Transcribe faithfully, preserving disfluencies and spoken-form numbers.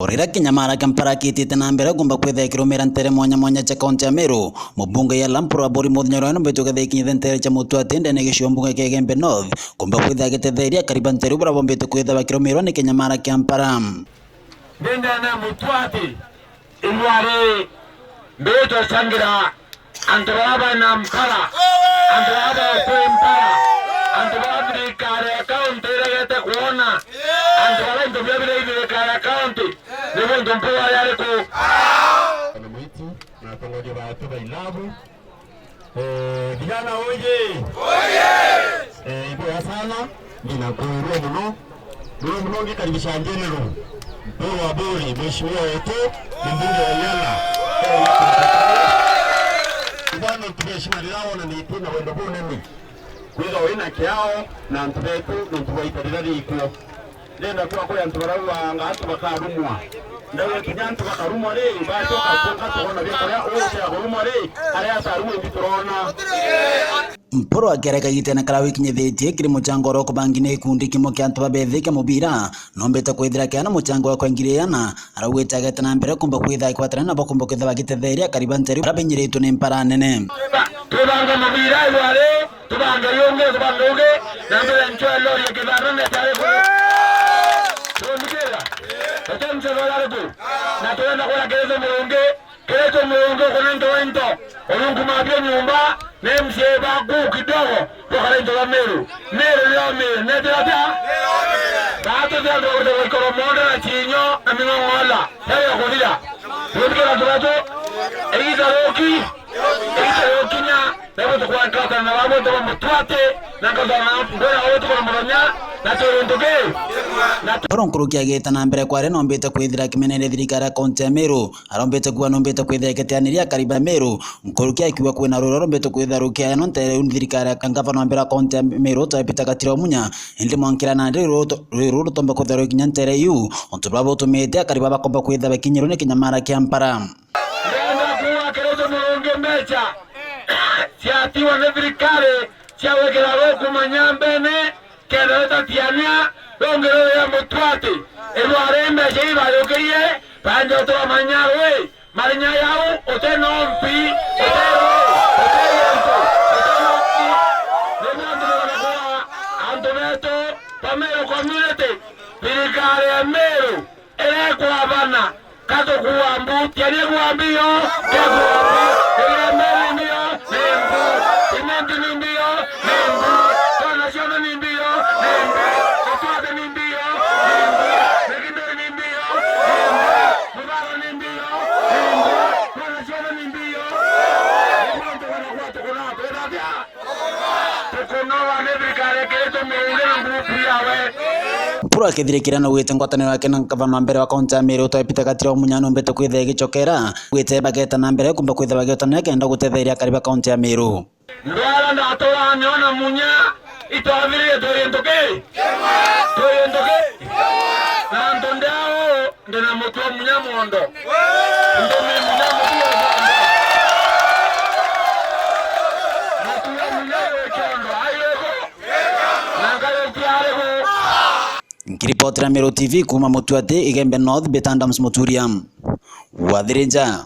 O riria kinyamara kia Mpara kitite na mbere kumba kwithira kirumira ntere mwanya mwanya cia kaunti ya Meru, mubunge ya Lampur Aburi Muthinyoro no mbitu kethe ikinyite ntere cia Mutuati ndene gicigo mbunge kia Igembe North, kumba kwithira gitetheria kariba ntere bura bombite kwithira bakirumirwa ni kinyamara kia Mpara. Ndendene Mutuati, irua ri, mbitwe cangira antu baria bena Mpara, antu baria bakwi Mpara, antu baria thirikari ya kaunti iregete kwona, antu baria into biao biri thirikari ya kaunti, ni guntu Mpuru ari ariku? Na mwiti, na atongoria batu ba ilabu. Eh, vijana oye! Oye! Eh, ibwega sana, ndinakwirua muno. Muno muno ngikaribisha General Mpuru Aburi, mheshimiwa wetu, mbunge wa Iala. Bwana, tuge heshima riria wonanitie na wendo bunene. Kwithirwa wina kiao na antu betu, nontu bwa ita riria rikuo. Ndenda kwakwa antu baria bauga antu bakarumwa. Ndauga kinya antu bakarumwa ri, bacoka kunga tukona biakuria utia kurumwa ri, aria atarumwa imbi turona. Mpuru akiareka gitene karia wikinyithitie kiri muchango uria ukubangi ni gikundi kimwe kia antu babethikia mubira, nombite kwithira kiana muchango wa kwa ngiri iana, araugite agete na mbere kumba kwitha akikwatana nabo kumba kwitha bagitetheria akari ba nteru baria binyiritwe ni mpara nene. Tubanga mubira igwari, tubanga yungi, tubanga ungi, na mbere nchwa lori ya kithano na tare ku. Tumbikira. Tutamse lori ku. Na tuenda kura kireto murungi, kireto murungi kunento into. Urungu mabio nyumba, na M C A baku kidogo, bakara into ba Meru. Meru leo Meru, nete atia? Tatu tatu kwa kwa ikoro monde na chinyo, na ming'ong'ola. Tayo kuthira. Tumbikira turatu. Igita roki. Igita rokinya. Nabo tukwakatana na babo tuba mutwate, na nkatana mbona babo tukora muthenya, na turinduke. Na tu- Oro nkuruki agita na mbere kware nombite kwithira kimenere thirikari ya kaunti ya Meru, arombite kuwa nombite kwithira ikitianiria akari ba Meru, nkuruki akiuga kwina rwiro rombite kwithira rukiaya no ntere uni thirikari ya ngavana wa mbere wa kaunti ya Meru, Peter Gatira Munya, indi mwankira nandi rwiro ruto-, rwiro rutomba kwithira rukinya ntere iu, untu bwa butumite akari baba komba kwithira bakinyirwe ni kinyamara kia mpara. Ndenda kuuga kiri murungi mbeca ciatiwa ni thirikari cia gwikira ruku manyambene, kenda rutatiania rungi ruria mutwati. Irwari mbeca ibajukirie, banja uturamanya rwi, marinya yau, uti nompi, uti ruu, uti gintu, uti nompi. Ni muntu nigona kuuga antu betu ba Meru community, thirikari ya Meru irekwa bana, katukuwa mbu, tiania kuwa mbio, kekuwa mbio, iria mbere ni mbio, ni mbu, simenti ni mbio, ni mbu, kona ciothe ni mbio, ni mbu, itwate ni mbio, ni mbu, mikinduri ni mbio, ni mbu, mubaro ni mbio, ni mbu, kona ciothe ni mbio, ni mbu, tukona kwa tukona, twethatia. Tukunoa ni thirikari ikiritwe murungi na ngurubu yawe. Mpuru akithirikira na gwite ngwataniro yake na ngavana wa mbere wa kaunti ya Meru, Peter Gatira Munya, nombete kwithira igicokera, gwite bageta na mbere kumba kwithira bagiotanira kenda gutetheria akari ba kaunti ya Meru. Ndwara ndatura niona Munya, itwathirire twi gintu ki? Twi gintu ki? Na antu ndiao Ndina mutu wa Munya mondo. Ntumi Munya mutu wa mondo. Mutu wa Munya wi kiondo. Ai wi ku? Na Ngai uti ari ku? Nkiripotera Meru T V kuma Mutuati, Igembe North, Betandams Muturia. Wathirija.